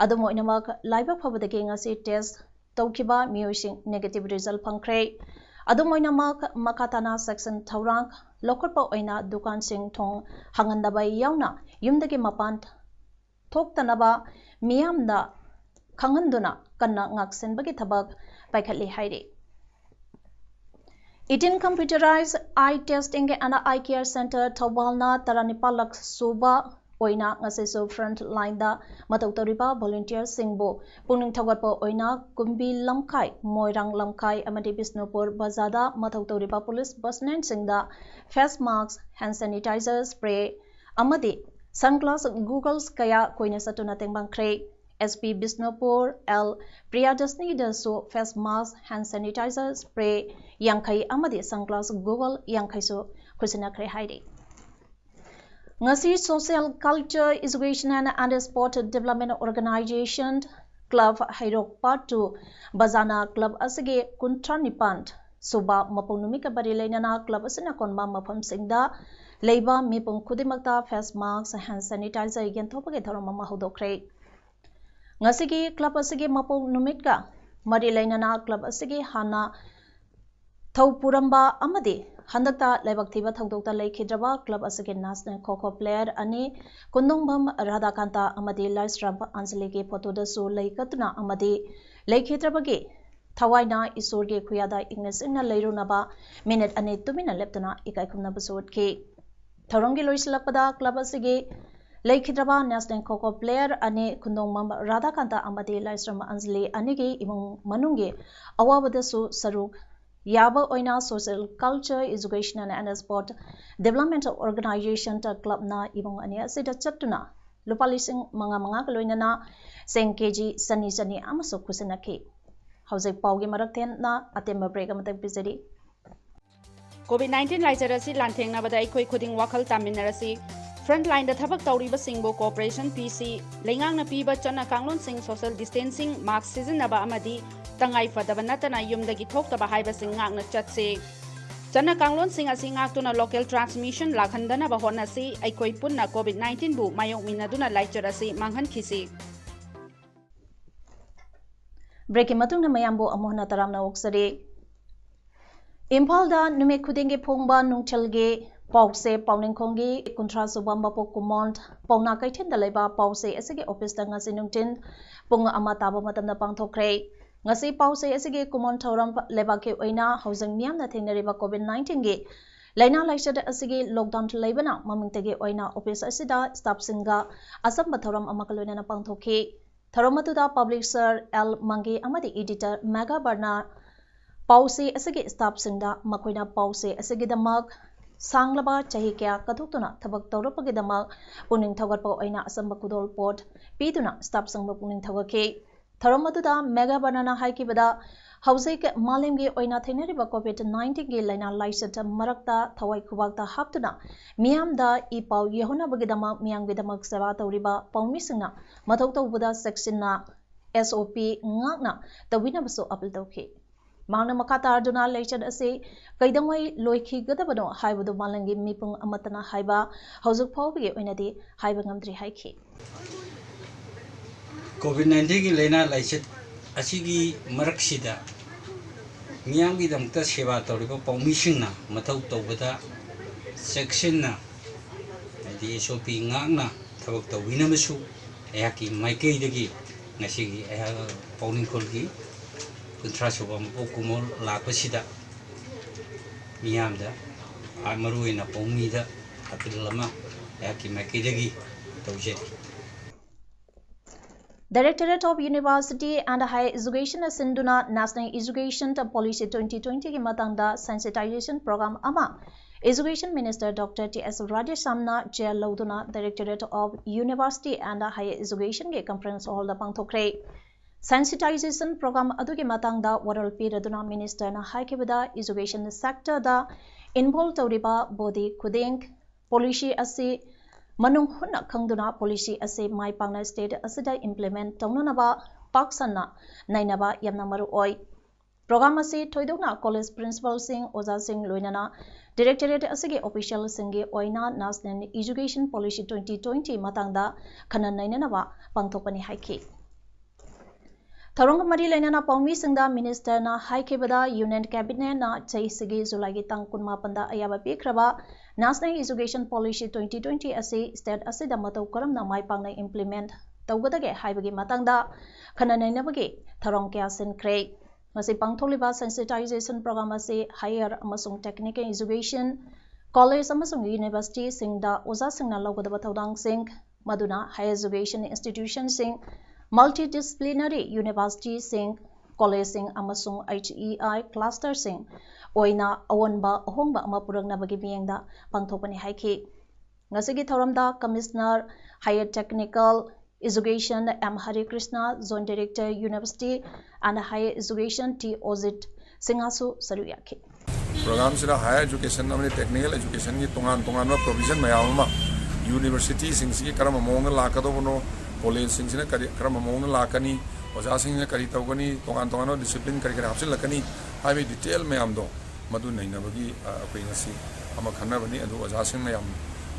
ꯑꯗꯨꯝ ꯑꯣꯏꯅꯃꯛ, ꯂꯥꯏꯕꯛ ꯐꯕꯗꯒꯤ ꯉꯁꯤ test ꯇꯧꯈꯤꯕ ꯃꯤꯑꯣꯏꯁꯤꯡ negative result ꯐꯪꯈ꯭ꯔꯦ꯫ ꯑꯗꯨꯝ ꯑꯣꯏꯅꯃꯛ, ꯃꯈꯥ ꯇꯥꯅ ꯆꯦꯛꯁꯤꯟ ꯊꯧꯔꯥꯡ ꯂꯧꯈꯠꯄ ꯑꯣꯏꯅ ꯗꯨꯀꯥꯟꯁꯤꯡ ꯊꯣꯡ ꯍꯥꯡꯍꯟꯗꯕ ꯌꯥꯎꯅ ꯌꯨꯝꯗꯒꯤ ꯃꯄꯥꯟ ꯊꯣꯛꯇꯅꯕ ꯃꯤꯌꯥꯝꯗ ꯈꯪꯍꯟꯗꯨꯅ ꯀꯟꯅ ꯉꯥꯛꯁꯦꯟꯕꯒꯤ ꯊꯕꯛ ꯄꯥꯏꯈꯠꯂꯤ ꯍꯥꯏꯔꯤ꯫ Eighteen Computerized Eye Testing and Eye Care Centre ꯊꯧꯕꯥꯜꯅ ꯇꯔꯥꯅꯤꯄꯥꯜꯂꯛ ꯁꯨꯕ ꯑꯣꯏꯅ ꯉꯁꯤꯁꯨ front lineꯗ ꯃꯊꯧ ꯇꯧꯔꯤꯕ volunteerꯁꯤꯡꯕꯨ ꯄꯨꯛꯅꯤꯡ ꯊꯧꯒꯠꯄ ꯑꯣꯏꯅ ꯀꯨꯝꯕꯤ ꯂꯝꯈꯥꯏ, ꯃꯣꯏꯔꯥꯡ ꯂꯝꯈꯥꯏ ꯑꯃꯗꯤ ꯕꯤꯁꯅꯨꯄꯨꯔ ꯕꯖꯥꯔꯗ ꯃꯊꯧ ꯇꯧꯔꯤꯕ police personnelꯁꯤꯡꯗ face mask, hand sanitizer spray ꯑꯃꯗꯤ sunglass, goggles ꯀꯌꯥ ꯀꯣꯏꯅ ꯆꯠꯇꯨꯅ ꯇꯦꯡꯕꯥꯡꯈ꯭ꯔꯦ꯫ SP ꯕꯤꯁꯅꯨꯄꯨꯔ ꯑꯦꯜ ꯄ꯭ꯔꯤꯌꯥꯗꯔꯁꯅꯤꯗꯁꯨ face mask, hand sanitizer, spray ꯌꯥꯡꯈꯩ ꯑꯃꯗꯤ sunglass goggle ꯌꯥꯡꯈꯩꯁꯨ ꯈꯨꯠꯁꯤꯟꯅꯈ꯭ꯔꯦ ꯍꯥꯏꯔꯤ꯫ ꯉꯁꯤ Social Culture Education and, and Sport Development Organization Club Heirok Part two ꯕꯖꯥꯅꯥ club ꯑꯁꯤꯒꯤ ꯀꯨꯟꯊ꯭ꯔꯥ ꯅꯤꯄꯥꯟ ꯁꯨꯕ ꯃꯄꯣꯛ ꯅꯨꯃꯤꯠꯀ ꯃꯔꯤ ꯂꯩꯅꯅ club ꯑꯁꯤꯅ ꯀꯣꯟꯕ ꯃꯐꯝꯁꯤꯡꯗ ꯂꯩꯕ ꯃꯤꯄꯨꯝ ꯈꯨꯗꯤꯡꯃꯛꯇ face mask, hand sanitizer ꯌꯦꯟꯊꯣꯛꯄꯒꯤ ꯊꯧꯔꯝ ꯑꯃ ꯍꯧꯗꯣꯛꯈ꯭ꯔꯦ꯫ ꯉꯁꯤꯒꯤ club ꯑꯁꯤꯒꯤ ꯃꯄꯣꯛ ꯅꯨꯃꯤꯠꯀ ꯃꯔꯤ ꯂꯩꯅꯅ club ꯑꯁꯤꯒꯤ ꯍꯥꯟꯅ ꯊꯧ ꯄꯨꯔꯝꯕ ꯑꯃꯗꯤ ꯍꯟꯗꯛꯇ ꯂꯥꯏꯕꯛ ꯊꯤꯕ ꯊꯧꯗꯣꯛꯇ ꯂꯩꯈꯤꯗ꯭ꯔꯕ club ꯑꯁꯤꯒꯤ national ꯈꯣ ꯈꯣ player ꯑꯅꯤ ꯀꯨꯟꯗꯣꯡꯕꯝ ꯔꯥꯙꯥꯀꯥꯟꯇ ꯑꯃꯗꯤ ꯂꯥꯏꯁ꯭ꯔꯝ ꯑꯟꯖꯂꯤꯒꯤ photoꯗꯁꯨ ꯂꯩ ꯀꯠꯇꯨꯅ ꯑꯃꯗꯤ ꯂꯩꯈꯤꯗ꯭ꯔꯕꯒꯤ ꯊꯋꯥꯏꯅ ꯏꯁꯣꯔꯒꯤ ꯈꯨꯌꯥꯗ ꯏꯪꯅ ꯆꯤꯛꯅ ꯂꯩꯔꯨꯅꯕ minute ꯑꯅꯤ ꯇꯨꯃꯤꯟꯅ ꯂꯦꯞꯇꯨꯅ ꯏꯀꯥꯏ ꯈꯨꯝꯅꯕꯁꯨ ꯎꯠꯈꯤ꯫ ꯊꯧꯔꯝꯒꯤ ꯂꯣꯏꯁꯤꯜꯂꯛꯄꯗ club ꯑꯁꯤꯒꯤ ꯂꯩꯈꯤꯗ꯭ꯔꯕ national ꯈꯣ ꯈꯣ player ꯑꯅꯤ ꯈꯨꯟꯗꯣꯡꯕꯝ ꯔꯥꯙꯥꯀꯥꯟꯇ ꯑꯃꯗꯤ ꯂꯥꯏꯁ꯭ꯔꯝ ꯑꯟꯖꯂꯤ ꯑꯅꯤꯒꯤ ꯏꯃꯨꯡ ꯃꯅꯨꯡꯒꯤ ꯑꯋꯥꯕꯗꯁꯨ ꯁꯔꯨꯛ ꯌꯥꯕ ꯑꯣꯏꯅ Social Culture, Education and Sport Development Organization clubꯅ ꯏꯃꯨꯡ ꯑꯅꯤ ꯑꯁꯤꯗ ꯆꯠꯇꯨꯅ ꯂꯨꯄꯥ ꯂꯤꯁꯤꯡ ꯃꯉꯥ ꯃꯉꯥꯒ ꯂꯣꯏꯅꯅ ꯆꯦꯡ KG ꯆꯅꯤ ꯆꯅꯤ ꯑꯃꯁꯨ ꯈꯨꯠꯁꯤꯟꯅꯈꯤ꯫ ꯍꯧꯖꯤꯛ ꯄꯥꯎꯒꯤ ꯃꯔꯛ ꯊꯦꯟꯅ ꯑꯇꯦꯟꯕ break ꯑꯃꯇꯪ ꯄꯤꯖꯔꯤ꯫ COVID nineteen ꯂꯥꯏꯆꯠ ꯑꯁꯤ ꯂꯥꯟꯊꯦꯡꯅꯕꯗ ꯑꯩꯈꯣꯏ ꯈꯨꯗꯤꯡ ꯋꯥꯈꯜ ꯇꯥꯃꯤꯟꯅꯔꯁꯤ꯫ Front lineꯗ ꯊꯕꯛ ꯇꯧꯔꯤꯕꯁꯤꯡꯕꯨ cooperation ꯄꯤꯁꯤ꯫ ꯂꯩꯉꯥꯛꯅ ꯄꯤꯕ ꯆꯠꯅ ꯀꯥꯡꯂꯣꯟꯁꯤꯡ, social distancing, mask ꯁꯤꯖꯤꯟꯅꯕ ꯑꯃꯗꯤ ꯇꯉꯥꯏ ꯐꯗꯕ ꯅꯠꯇꯅ ꯌꯨꯝꯗꯒꯤ ꯊꯣꯛꯇꯕ ꯍꯥꯏꯕꯁꯤꯡ ꯉꯥꯛꯅ ꯆꯠꯁꯤ꯫ ꯆꯠꯅ ꯀꯥꯡꯂꯣꯟꯁꯤꯡ ꯑꯁꯤ ꯉꯥꯛꯇꯨꯅ local transmission ꯂꯥꯛꯍꯟꯗꯅꯕ ꯍꯣꯠꯅꯁꯤ꯫ ꯑꯩꯈꯣꯏ ꯄꯨꯟꯅ COVID nineteenꯕꯨ ꯃꯥꯌꯣꯛꯃꯤꯟꯅꯗꯨꯅ ꯂꯥꯏꯆꯠ ꯑꯁꯤ ꯃꯥꯡꯍꯟꯈꯤꯁꯤ꯫ Breakꯀꯤ ꯃꯇꯨꯡꯗ ꯃꯌꯥꯝꯕꯨ ꯑꯃꯨꯛ ꯍꯟꯅ ꯇꯔꯥꯝꯅ ꯑꯣꯛꯆꯔꯤ꯫ ꯏꯝꯐꯥꯜꯗ ꯅꯨꯃꯤꯠ ꯈꯨꯗꯤꯡꯒꯤ ꯐꯣꯡꯕ ꯅꯨꯡꯊꯤꯜꯒꯤ ꯄꯥꯎꯆꯦ ꯄꯥꯎꯅꯤꯡꯈꯣꯡꯒꯤ ꯀꯨꯟꯊ꯭ꯔꯥ ꯁꯨꯕ ꯃꯄꯣꯛ ꯀꯨꯝꯑꯣꯟ ꯄꯥꯎꯅꯥ ꯀꯩꯊꯦꯜꯗ ꯂꯩꯕ ꯄꯥꯎꯆꯦ ꯑꯁꯤꯒꯤ officeꯇ ꯉꯁꯤ ꯅꯨꯡꯊꯤꯜ ꯄꯨꯡ ꯑꯃ ꯇꯥꯕ ꯃꯇꯝꯗ ꯄꯥꯡꯊꯣꯛꯈ꯭ꯔꯦ꯫ ꯉꯁꯤ ꯄꯥꯎꯆꯦ ꯑꯁꯤꯒꯤ ꯀꯨꯝꯑꯣꯟ ꯊꯧꯔꯝ ꯂꯩꯕꯥꯛꯀꯤ ꯑꯣꯏꯅ ꯍꯧꯖꯤꯛ ꯃꯤꯌꯥꯝꯅ ꯊꯦꯡꯅꯔꯤꯕ COVID nineteenꯒꯤ ꯂꯥꯏꯅꯥ ꯂꯥꯏꯆꯠ ꯑꯁꯤꯒꯤ lockdown ꯂꯩꯕꯅ ꯃꯃꯤꯡꯇꯒꯤ ꯑꯣꯏꯅ office ꯑꯁꯤꯗ staffꯁꯤꯡꯒ ꯑꯆꯝꯕ ꯊꯧꯔꯝ ꯑꯃꯒ ꯂꯣꯏꯅꯅ ꯄꯥꯡꯊꯣꯛꯈꯤ꯫ ꯊꯧꯔꯝ ꯑꯗꯨꯗ publisher ꯑꯦꯜ ꯃꯪꯒꯤ ꯑꯃꯗꯤ editor ꯃꯦꯒꯥ ꯕꯔꯅꯥ ꯄꯥꯎꯆꯦ ꯑꯁꯤꯒꯤ staffꯁꯤꯡꯗ ꯃꯈꯣꯏꯅ ꯄꯥꯎꯆꯦ ꯑꯁꯤꯒꯤꯗꯃꯛ ꯁꯥꯡꯂꯕ ꯆꯍꯤ ꯀꯌꯥ ꯀꯠꯊꯣꯛꯇꯨꯅ ꯊꯕꯛ ꯇꯧꯔꯛꯄꯒꯤꯗꯃꯛ ꯄꯨꯛꯅꯤꯡ ꯊꯧꯒꯠꯄ ꯑꯣꯏꯅ ꯑꯆꯝꯕ ꯈꯨꯗꯣꯜꯄꯣꯠ ꯄꯤꯗꯨꯅ staff ꯁꯤꯡꯕꯨ ꯄꯨꯛꯅꯤꯡ ꯊꯧꯒꯠꯈꯤ꯫ ꯊꯧꯔꯝ ꯑꯗꯨꯗ ꯃꯦꯘꯥ ꯕꯔꯅꯥꯅ ꯍꯥꯏꯈꯤꯕꯗ, ꯍꯧꯖꯤꯛ ꯃꯥꯂꯦꯝꯒꯤ ꯑꯣꯏꯅ ꯊꯦꯡꯅꯔꯤꯕ COVID nineteen ꯒꯤ ꯂꯥꯏꯅꯥ ꯂꯥꯏꯆꯠ ꯃꯔꯛꯇ ꯊꯋꯥꯏ ꯈꯨꯕꯥꯛꯇ ꯍꯥꯞꯇꯨꯅ ꯃꯤꯌꯥꯝꯗ ꯏ ꯄꯥꯎ ꯌꯧꯍꯟꯅꯕꯒꯤꯗꯃꯛ ꯃꯤꯌꯥꯝꯒꯤꯗꯃꯛ ꯁꯦꯕꯥ ꯇꯧꯔꯤꯕ ꯄꯥꯎꯃꯤꯁꯤꯡꯅ ꯃꯊꯧ ꯇꯧꯕꯗ ꯆꯦꯛꯁꯤꯟꯅ SOP ꯉꯥꯛꯅ ꯇꯧꯕꯤꯅꯕꯁꯨ ꯑꯥꯄꯤꯜ ꯇꯧꯈꯤ꯫ ꯃꯍꯥꯛꯅ ꯃꯈꯥ ꯇꯥꯗꯨꯅ ꯂꯥꯏꯆꯠ ꯑꯁꯤ ꯀꯩꯗꯧꯉꯩ ꯂꯣꯏꯈꯤꯒꯗꯕꯅꯣ ꯍꯥꯏꯕꯗꯨ ꯃꯥꯂꯦꯝꯒꯤ ꯃꯤꯄꯨꯝ ꯑꯃꯠꯇꯅ ꯍꯥꯏꯕ ꯍꯧꯖꯤꯛ ꯐꯥꯎꯕꯒꯤ ꯑꯣꯏꯅꯗꯤ ꯍꯥꯏꯕ ꯉꯝꯗ꯭ꯔꯤ ꯍꯥꯏꯈꯤ꯫ COVID nineteen ꯒꯤ ꯂꯥꯏꯅꯥ ꯂꯥꯏꯆꯠ ꯑꯁꯤꯒꯤ ꯃꯔꯛꯁꯤꯗ ꯃꯤꯌꯥꯝꯒꯤꯗꯃꯛꯇ ꯁꯦꯕꯥ ꯇꯧꯔꯤꯕ ꯄꯥꯎꯃꯤꯁꯤꯡꯅ ꯃꯊꯧ ꯇꯧꯕꯗ ꯆꯦꯛꯁꯤꯟꯅ, ꯍꯥꯏꯗꯤ SOP ꯉꯥꯛꯅ ꯊꯕꯛ ꯇꯧꯕꯤꯅꯕꯁꯨ ꯑꯩꯍꯥꯛꯀꯤ ꯃꯥꯏꯀꯩꯗꯒꯤ ꯉꯁꯤꯒꯤ ꯑꯩꯍꯥꯛ ꯄꯥꯎꯅꯤꯡꯈꯣꯜꯒꯤ ꯀꯨꯟꯊ꯭ꯔꯥ ꯁꯨꯕ ꯃꯄꯣꯛ ꯀꯨꯝꯑꯣꯜ ꯂꯥꯛꯄꯁꯤꯗ ꯃꯤꯌꯥꯝꯗ, ꯃꯔꯨꯑꯣꯏꯅ ꯄꯥꯎꯃꯤꯗ ꯑꯥꯄꯤꯜ ꯑꯃ ꯑꯩꯍꯥꯛꯀꯤ ꯃꯥꯏꯀꯩꯗꯒꯤ ꯇꯧꯖꯔꯤ꯫ Directorate of University and Higher Education ꯅ ꯁꯤꯟꯗꯨꯅ National Education Policy twenty twenty ꯒꯤ ꯃꯇꯥꯡꯗ sensitization program ꯑꯃ Education Minister Doctor T S Radheshyamꯅ chair ꯂꯧꯗꯨꯅ Directorate of University and Higher Education ꯒꯤ conference hall ꯗ ꯄꯥꯡꯊꯣꯛꯈ꯭ꯔꯦ꯫ Sensitization program ꯑꯗꯨꯒꯤ ꯃꯇꯥꯡꯗ ꯋꯥꯔꯣꯜ ꯄꯤꯔꯗꯨꯅ ministerꯅ ꯍꯥꯏꯈꯤꯕꯗ, education sector ꯗ involve ꯇꯧꯔꯤꯕ body ꯈꯨꯗꯤꯡ policy ꯑꯁꯤ ꯃꯅꯨꯡ ꯍꯨꯠꯅ ꯈꯪꯗꯨꯅ policy ꯑꯁꯤ ꯃꯥꯏ ꯄꯥꯛꯅ state ꯑꯁꯤꯗ implement ꯇꯧꯅꯅꯕ ꯄꯥꯛ ꯁꯟꯅ ꯅꯩꯅꯕ ꯌꯥꯝꯅ ꯃꯔꯨ ꯑꯣꯏ꯫ Program ꯑꯁꯤ ꯊꯣꯏꯗꯣꯛꯅ college principalꯁꯤꯡ, ꯑꯣꯖꯥꯁꯤꯡ, ꯂꯣꯏꯅꯅ directorate ꯑꯁꯤꯒꯤ officialꯁꯤꯡꯒꯤ ꯑꯣꯏꯅ National Education Policy twenty twenty ꯃꯇꯥꯡꯗ ꯈꯟꯅ ꯅꯩꯅꯅꯕ ꯄꯥꯡꯊꯣꯛꯄꯅꯤ ꯍꯥꯏꯈꯤ꯫ ꯊꯧꯔꯝꯒ ꯃꯔꯤ ꯂꯩꯅꯅ ꯄꯥꯎꯃꯤꯁꯤꯡꯗ ministerꯅ ꯍꯥꯏꯈꯤꯕꯗ, Union Cabinetꯅ ꯆꯍꯤꯁꯤꯒꯤ Julyꯒꯤ ꯇꯥꯡ ꯀꯨꯟꯃꯥꯄꯟꯗ ꯑꯌꯥꯕ ꯄꯤꯈ꯭ꯔꯕ National Education Policy twenty twenty ꯑꯁꯤ state ꯑꯁꯤꯗ ꯃꯇꯧ ꯀꯔꯝꯅ ꯃꯥꯏ ꯄꯥꯛꯅ implement ꯇꯧꯒꯗꯒꯦ ꯍꯥꯏꯕꯒꯤ ꯃꯇꯥꯡꯗ ꯈꯟꯅ ꯅꯩꯅꯕꯒꯤ ꯊꯧꯔꯝ ꯀꯌꯥ ꯁꯤꯟꯈ꯭ꯔꯦ꯫ ꯉꯁꯤ ꯄꯥꯡꯊꯣꯛꯂꯤꯕ sensitization program ꯑꯁꯤ higher ꯑꯃꯁꯨꯡ technical education, college ꯑꯃꯁꯨꯡ universityꯁꯤꯡꯗ ꯑꯣꯖꯥꯁꯤꯡꯅ ꯂꯧꯒꯗꯕ ꯊꯧꯗꯥꯡꯁꯤꯡ, ꯃꯗꯨꯅ higher education institutionꯁꯤꯡ, multidisciplinary universityꯁꯤꯡ, collegeꯁꯤꯡ ꯑꯃꯁꯨꯡ HEI clusterꯁꯤꯡ, ꯑꯣꯏꯅ ꯑꯑꯣꯟꯕ ꯑꯍꯣꯡꯕ ꯑꯃ ꯄꯨꯔꯛꯅꯕꯒꯤ ꯃꯤꯠꯌꯦꯡꯗ ꯄꯥꯡꯊꯣꯛꯄꯅꯤ ꯍꯥꯏꯈꯤ꯫ ꯉꯁꯤꯒꯤ ꯊꯧꯔꯝꯗ Commissioner Higher Technical Education M Hari Krishna, Joint Director University and Higher Education T Ojit Singhasu ꯁꯔꯨꯛ ꯌꯥꯈꯤ꯫ ꯄ꯭ꯔꯣꯒ꯭ꯔꯥꯝꯁꯤꯗ ꯍꯥꯌꯔ ꯑꯦꯖꯨꯀꯦꯁꯟ ꯑꯃꯗꯤ ꯇꯦꯛꯅꯤꯀꯦꯜ ꯑꯦꯖꯨꯀꯦꯁꯟꯒꯤ ꯇꯣꯉꯥꯟ ꯇꯣꯉꯥꯟꯕ ꯄ꯭ꯔꯣꯚꯤꯖꯟ ꯃꯌꯥꯝ ꯑꯃ, ꯌꯨꯅꯤꯚꯔꯁꯤꯇꯤꯁꯤꯡꯁꯤꯒꯤ ꯀꯔꯝꯕ ꯃꯑꯣꯡꯗ ꯂꯥꯛꯀꯗꯧꯕꯅꯣ, ꯀꯣꯂꯦꯖꯁꯤꯡꯁꯤꯅ ꯀꯔꯤ, ꯀꯔꯝꯕ ꯃꯑꯣꯡꯗ ꯂꯥꯛꯀꯅꯤ, ꯑꯣꯖꯥꯁꯤꯡꯅ ꯀꯔꯤ ꯇꯧꯒꯅꯤ, ꯇꯣꯉꯥꯟ ꯇꯣꯉꯥꯟꯕ ꯗꯤꯁꯤꯄ꯭ꯂꯤꯟ ꯀꯔꯤ ꯀꯔꯤ ꯍꯥꯞꯆꯤꯜꯂꯛꯀꯅꯤ ꯍꯥꯏꯕꯒꯤ ꯗꯤꯇꯦꯜ ꯃꯌꯥꯝꯗꯣ ꯃꯗꯨ ꯅꯩꯅꯕꯒꯤ, ꯑ, ꯑꯩꯈꯣꯏ ꯉꯁꯤ ꯑꯃ ꯈꯟꯅꯕꯅꯤ꯫ ꯑꯗꯨ ꯑꯣꯖꯥꯁꯤꯡꯅ ꯌꯥꯝ,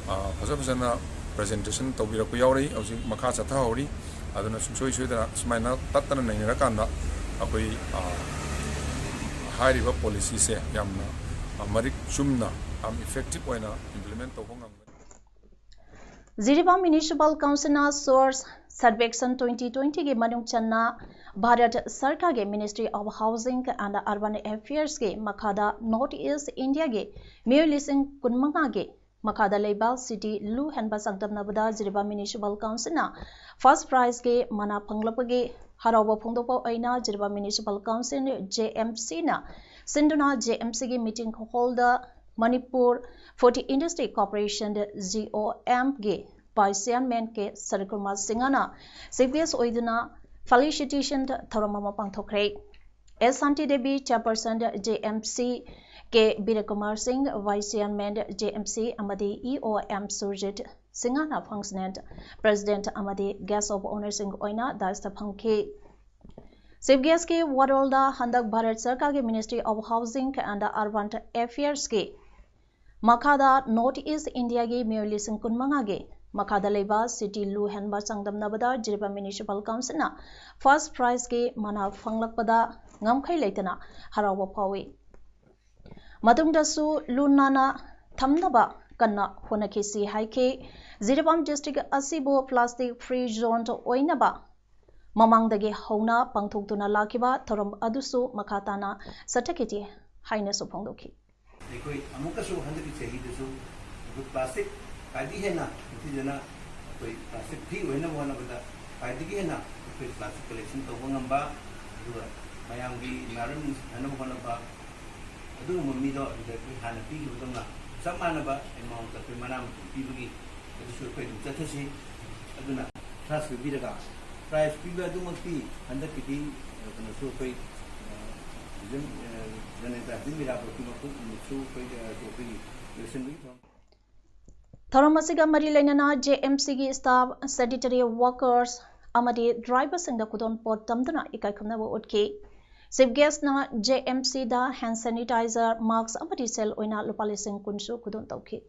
ꯑ, ꯐꯖ ꯐꯖꯅ ꯄ꯭ꯔꯖꯦꯟꯇꯦꯁꯟ ꯇꯧꯕꯤꯔꯛꯄ ꯌꯥꯎꯔꯤ꯫ ꯍꯧꯖꯤꯛ ꯃꯈꯥ ꯆꯠꯊꯍꯧꯔꯤ꯫ ꯑꯗꯨꯅ ꯁꯨꯡꯁꯣꯏ ꯁꯣꯏꯗꯅ ꯁꯨꯃꯥꯏꯅ ꯇꯠꯇꯅ ꯅꯩꯅꯔꯀꯥꯟꯗ ꯑꯩꯈꯣꯏ, ꯑ, ꯍꯥꯏꯔꯤꯕ ꯄꯣꯂꯤꯁꯤꯁꯦ ꯌꯥꯝꯅ, ꯑ, ꯃꯔꯤꯛ ꯆꯨꯝꯅ, ꯌꯥꯝ ꯏꯐꯦꯛꯇꯤꯚ ꯑꯣꯏꯅ ꯏꯝꯄ꯭ꯂꯤꯃꯦꯟ ꯇꯧꯕ ꯉꯝꯒꯅꯤ꯫ Jiribam Municipal Councilꯅ Swachh Survekshan twenty twentyꯒꯤ ꯃꯅꯨꯡ ꯆꯟꯅ ꯚꯥꯔꯠ ꯁꯔꯀꯥꯔꯒꯤ Ministry of Housing and Urban Affairsꯀꯤ ꯃꯈꯥꯗ North East Indiaꯒꯤ ꯃꯤꯑꯣꯏ ꯂꯤꯁꯤꯡ ꯀꯨꯟꯃꯉꯥꯒꯤ ꯃꯈꯥꯗ ꯂꯩꯕ city ꯂꯨ ꯍꯦꯟꯕ ꯆꯥꯡꯗꯝꯅꯕꯗ ꯖꯤꯔꯤꯕꯥꯝ Municipal Councilꯅ first prizeꯀꯤ ꯃꯅꯥ ꯐꯪꯂꯛꯄꯒꯤ ꯍꯔꯥꯎꯕ ꯐꯣꯡꯗꯣꯛꯄ ꯑꯣꯏꯅ ꯖꯤꯔꯤꯕꯥꯝ Municipal Council, JMCꯅ ꯁꯤꯟꯗꯨꯅ JMCꯒꯤ meeting hallꯗ Manipur Forty Industry Corporation, GOMꯒꯤ Vice Chairman ꯀꯦ ꯁꯔꯠꯀꯨꯃꯥꯔ ꯁꯤꯡꯍꯅ chief guest ꯑꯣꯏꯗꯨꯅ felicitation ꯊꯧꯔꯝ ꯑꯃ ꯄꯥꯡꯊꯣꯛꯈ꯭ꯔꯦ꯫ ꯑꯦꯁ ꯁꯥꯟꯇꯤ ꯗꯦꯕꯤ, Chairperson, JMC, ꯀꯦ ꯕꯤꯔꯦꯀꯨꯃꯥꯔ ꯁꯤꯡ, Vice Chairman, JMC, ꯑꯃꯗꯤ EO ꯑꯦꯝ ꯁꯨꯔꯖꯤꯠ ꯁꯤꯡꯍꯅ functional president ꯑꯃꯗꯤ guest of honourꯁꯤꯡ ꯑꯣꯏꯅ daisꯇ ꯐꯝꯈꯤ꯫ Chief guestꯀꯤ ꯋꯥꯔꯣꯜꯗ ꯍꯟꯗꯛ ꯚꯥꯔꯠ ꯁꯔꯀꯥꯔꯒꯤ Ministry of Housing and Urban Affairsꯀꯤ ꯃꯈꯥꯗ North East Indiaꯒꯤ ꯃꯤꯑꯣꯏ ꯂꯤꯁꯤꯡ ꯀꯨꯟꯃꯉꯥꯒꯤ ꯃꯈꯥꯗ ꯂꯩꯕ city ꯂꯨ ꯍꯦꯟꯕ ꯆꯥꯡꯗꯝꯅꯕꯗ ꯖꯤꯔꯤꯕꯥꯝ Municipal Councilꯅ first prizeꯀꯤ ꯃꯅꯥ ꯐꯪꯂꯛꯄꯗ ꯉꯝꯈꯩ ꯂꯩꯇꯅ ꯍꯔꯥꯎꯕ ꯐꯥꯎꯏ꯫ ꯃꯇꯨꯡꯗꯁꯨ ꯂꯨ ꯅꯥꯟꯅ ꯊꯝꯅꯕ ꯀꯟꯅ ꯍꯣꯠꯅꯈꯤꯁꯤ ꯍꯥꯏꯈꯤ꯫ ꯖꯤꯔꯤꯕꯥꯝ district ꯑꯁꯤꯕꯨ plastic free zone ꯑꯣꯏꯅꯕ ꯃꯃꯥꯡꯗꯒꯤ ꯍꯧꯅ ꯄꯥꯡꯊꯣꯛꯇꯨꯅ ꯂꯥꯛꯈꯤꯕ ꯊꯧꯔꯝ ꯑꯗꯨꯁꯨ ꯃꯈꯥ ꯇꯥꯅ ꯆꯠꯊꯈꯤꯗꯦ ꯍꯥꯏꯅꯁꯨ ꯐꯣꯡꯗꯣꯛꯈꯤ꯫ ꯑꯩꯈꯣꯏ ꯑꯃꯨꯛꯀꯁꯨ ꯍꯟꯗꯛꯀꯤ ꯆꯍꯤꯗꯁꯨ ꯑꯩꯈꯣꯏ plastic ꯈ꯭ꯋꯥꯏꯗꯒꯤ ꯍꯦꯟꯅ ꯅꯤꯡꯊꯤꯖꯅ ꯑꯩꯈꯣꯏ plastic free ꯑꯣꯏꯅꯕ ꯍꯣꯠꯅꯕꯗ ꯈ꯭ꯋꯥꯏꯗꯒꯤ ꯍꯦꯟꯅ ꯑꯩꯈꯣꯏ plastic collection ꯇꯧꯕ ꯉꯝꯕ, ꯑꯗꯨꯒ ꯃꯌꯥꯝꯒꯤ environment ꯐꯅꯕ ꯍꯣꯠꯅꯕ, ꯑꯗꯨꯒꯨꯝꯕ ꯃꯤꯗꯣ ꯑꯗꯨꯗ ꯑꯩꯈꯣꯏ ꯍꯥꯟꯅ ꯄꯤꯈꯤꯕꯗꯧꯅ ꯆꯞ ꯃꯥꯟꯅꯕ ꯑꯦꯃꯥꯎꯟꯠ ꯑꯩꯈꯣꯏ ꯃꯅꯥ ꯃꯊꯨꯝ ꯄꯤꯕꯒꯤ ꯑꯗꯨꯁꯨ ꯑꯩꯈꯣꯏ ꯑꯗꯨꯝ ꯆꯠꯊꯁꯤ꯫ ꯑꯗꯨꯅ ꯈꯔ ꯁꯣꯏꯕꯤꯔꯒ ꯄ꯭ꯔꯥꯏꯖ ꯄꯤꯕ ꯑꯗꯨꯃꯛꯇꯤ ꯍꯟꯗꯛꯀꯤꯗꯤ, ꯑ, ꯀꯩꯅꯣꯁꯨ ꯑꯩꯈꯣꯏ, ꯑ, ꯖꯟ-, ꯑ, ꯖꯅꯇꯥ ꯗꯤꯟ ꯃꯤꯔꯥꯕꯣꯔꯗꯀꯤ ꯃꯈꯨꯠ ꯅꯨꯃꯤꯠꯁꯨ ꯑꯩꯈꯣꯏ, ꯑ, ꯑꯩꯈꯣꯏꯒꯤ ꯂꯣꯏꯁꯤꯟꯕꯒꯤ ꯊꯧꯔꯝ꯫ ꯊꯧꯔꯝ ꯑꯁꯤꯒ ꯃꯔꯤ ꯂꯩꯅꯅ JMCꯒꯤ staff, sanitary workers ꯑꯃꯗꯤ driverꯁꯤꯡꯗ ꯈꯨꯗꯣꯜꯄꯣꯠ ꯇꯝꯗꯨꯅ ꯏꯀꯥꯏ ꯈꯨꯝꯅꯕ ꯎꯠꯈꯤ꯫ Chief guestꯅ JMCꯗ hand sanitizer, mask ꯑꯃꯗꯤ ꯁꯦꯜ ꯑꯣꯏꯅ ꯂꯨꯄꯥ ꯂꯤꯁꯤꯡ ꯀꯨꯟꯁꯨ ꯈꯨꯗꯣꯜ ꯇꯧꯈꯤ꯫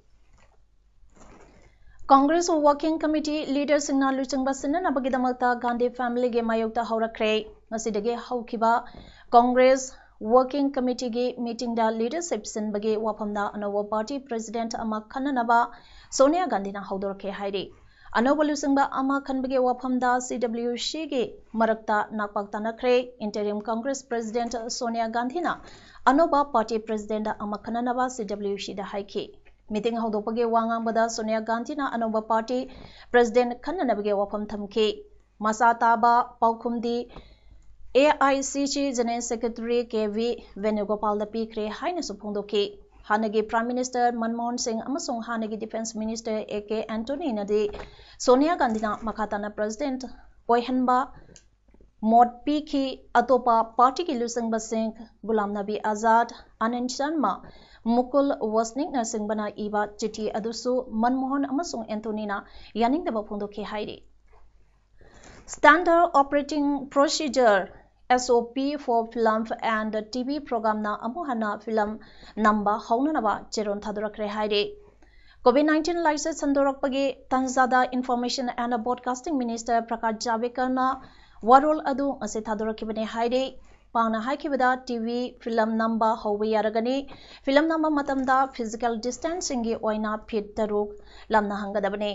Congress Working Committee leaderꯁꯤꯡꯅ ꯂꯨꯆꯤꯡꯕ ꯁꯤꯟꯅꯅꯕꯒꯤꯗꯃꯛꯇ ꯒꯥꯟꯙꯤ familyꯒꯤ ꯃꯥꯌꯣꯛꯇ ꯍꯧꯔꯛꯈ꯭ꯔꯦ꯫ ꯉꯁꯤꯗꯒꯤ ꯍꯧꯈꯤꯕ Congress Working Committeeꯒꯤ meetingꯗ leadership ꯁꯤꯟꯕꯒꯤ ꯋꯥꯐꯝꯗ ꯑꯅꯧꯕ party president ꯑꯃ ꯈꯟꯅꯅꯕ ꯁꯣꯅꯤꯌꯥ ꯒꯥꯟꯙꯤꯅ ꯍꯧꯗꯣꯔꯛꯈꯤ ꯍꯥꯏꯔꯤ꯫ ꯑꯅꯧꯕ ꯂꯨꯆꯤꯡꯕ ꯑꯃ ꯈꯟꯕꯒꯤ ꯋꯥꯐꯝꯗ CWCꯒꯤ ꯃꯔꯛꯇ ꯅꯥꯛꯄꯥꯛ ꯇꯥꯅꯈ꯭ꯔꯦ꯫ Interim Congress president ꯁꯣꯅꯤꯌꯥ ꯒꯥꯟꯙꯤꯅ ꯑꯅꯧꯕ party president ꯑꯃ ꯈꯟꯅꯅꯕ CWCꯗ ꯍꯥꯏꯈꯤ꯫ Meeting ꯍꯧꯗꯣꯛꯄꯒꯤ ꯋꯥ ꯉꯥꯡꯕꯗ ꯁꯣꯅꯤꯌꯥ ꯒꯥꯟꯙꯤꯅ ꯑꯅꯧꯕ party president ꯈꯟꯅꯅꯕꯒꯤ ꯋꯥꯐꯝ ꯊꯝꯈꯤ꯫ ꯃꯆꯥ ꯇꯥꯕ ꯄꯥꯎꯈꯨꯝꯗꯤ AICC General Secretary ꯀꯦ ꯚꯤ ꯚꯦꯅꯨꯒꯣꯄꯥꯜꯗ ꯄꯤꯈ꯭ꯔꯦ ꯍꯥꯏꯅꯁꯨ ꯐꯣꯡꯗꯣꯛꯈꯤ꯫ ꯍꯥꯟꯅꯒꯤ Prime Minister ꯃꯟꯃꯣꯍꯟ ꯁꯤꯡ ꯑꯃꯁꯨꯡ ꯍꯥꯟꯅꯒꯤ Defence Minister A K ꯑꯦꯟꯇꯣꯅꯤꯅꯗꯤ Sonia ꯒꯥꯟꯙꯤꯅ ꯃꯈꯥ ꯇꯥꯅ president ꯑꯣꯏꯍꯟꯕ ꯃꯣꯠ ꯄꯤꯈꯤ꯫ ꯑꯇꯣꯞꯄ partyꯒꯤ ꯂꯨꯆꯤꯡꯕꯁꯤꯡ ꯒꯨꯂꯥꯝ ꯅꯕꯤ ꯑꯥꯖꯥꯗ, ꯑꯅꯟ ꯁꯔꯃ, ꯃꯨꯀꯨꯜ ꯋꯥꯁꯅꯤꯛꯅꯆꯤꯡꯕꯅ ꯏꯕ ꯆꯤꯊꯤ ꯑꯗꯨꯁꯨ ꯃꯟꯃꯣꯍꯟ ꯑꯃꯁꯨꯡ ꯑꯦꯟꯇꯣꯅꯤꯅ ꯌꯥꯅꯤꯡꯗꯕ ꯐꯣꯡꯗꯣꯛꯈꯤ ꯍꯥꯏꯔꯤ꯫ Standard Operating Procedure, SOP for Film and TV programmeꯅ ꯑꯃꯨꯛ ꯍꯟꯅ film ꯅꯝꯕ ꯍꯧꯅꯅꯕ ꯆꯦꯔꯣꯜ ꯊꯥꯗꯣꯔꯛꯈ꯭ꯔꯦ ꯍꯥꯏꯔꯤ꯫ COVID nineteen ꯂꯥꯏꯆꯠ ꯁꯟꯗꯣꯔꯛꯄꯒꯤ ꯇꯥꯟꯖꯥꯗ Information and Broadcasting Minister Prakash ꯖꯥꯚꯦꯗꯀꯔꯅ ꯋꯥꯔꯣꯜ ꯑꯗꯨ ꯉꯁꯤ ꯊꯥꯗꯣꯔꯛꯈꯤꯕꯅꯤ ꯍꯥꯏꯔꯤ꯫ ꯃꯍꯥꯛꯅ ꯍꯥꯏꯈꯤꯕꯗ, TV film ꯅꯝꯕ ꯍꯧꯕ ꯌꯥꯔꯒꯅꯤ꯫ Film ꯅꯝꯕ ꯃꯇꯝꯗ physical distancingꯒꯤ ꯑꯣꯏꯅ feet ꯇꯔꯨꯛ ꯂꯥꯞꯅꯍꯟꯒꯗꯕꯅꯤ꯫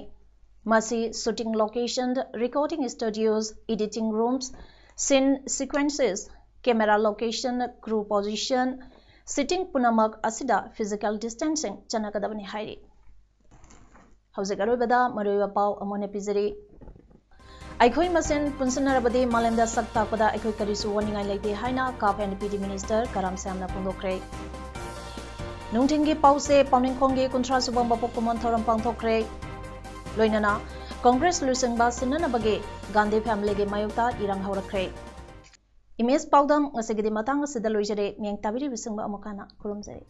ꯃꯁꯤ shooting location, recording studios, editing rooms, scene sequences, camera location, crew position, seating ꯄꯨꯝꯅꯃꯛ ꯑꯁꯤꯗ physical distancing ꯆꯠꯅꯒꯗꯕꯅꯤ ꯍꯥꯏꯔꯤ꯫ ꯍꯧꯖꯤꯛ ꯑꯔꯣꯏꯕꯗ ꯃꯔꯨꯑꯣꯏꯕ ꯄꯥꯎ ꯑꯃꯨꯛ ꯍꯟꯅ ꯄꯤꯖꯔꯤ꯫ ꯑꯩꯈꯣꯏ ꯃꯁꯦꯟ ꯄꯨꯟꯁꯤꯟꯅꯔꯕꯗꯤ ꯃꯥꯂꯦꯝꯗ ꯁꯛ ꯇꯥꯛꯄꯗ ꯑꯩꯈꯣꯏ ꯀꯔꯤꯁꯨ ꯋꯥꯅꯤꯡꯉꯥꯏ ꯂꯩꯇꯦ ꯍꯥꯏꯅ CAF and PD minister ꯀꯔꯥꯝ ꯁ꯭ꯌꯥꯝꯅ ꯐꯣꯡꯗꯣꯛꯈ꯭ꯔꯦ꯫ ꯅꯨꯡꯊꯤꯜꯒꯤ ꯄꯥꯎꯁꯦ ꯄꯥꯎꯅꯤꯡꯈꯣꯡꯒꯤ ꯀꯨꯟꯊ꯭ꯔꯥ ꯁꯨꯕ ꯃꯄꯣꯛ ꯀꯨꯝꯑꯣꯟ ꯊꯧꯔꯝ ꯄꯥꯡꯊꯣꯛꯈ꯭ꯔꯦ꯫ ꯂꯣꯏꯅꯅ ꯀꯣꯡꯒ꯭ꯔꯦꯁ ꯂꯨꯆꯤꯡꯕ ꯁꯤꯟꯅꯅꯕꯒꯤ ꯒꯥꯟꯙꯤ ꯐꯦꯃꯤꯂꯤꯒꯤ ꯃꯥꯌꯣꯛꯇ ꯏꯔꯥꯡ ꯍꯧꯔꯛꯈ꯭ꯔꯦ꯫ ꯏꯃꯦꯖ ꯄꯥꯎꯗꯝ ꯉꯁꯤꯒꯤꯗꯤ ꯃꯇꯥꯡ ꯑꯁꯤꯗ ꯂꯣꯏꯖꯔꯦ꯫ ꯃꯤꯌꯥꯝ ꯇꯥꯕꯤꯔꯤꯕꯁꯤꯡꯕꯨ ꯑꯃꯨꯛ ꯍꯟꯅ ꯈꯨꯔꯨꯝꯖꯔꯤ꯫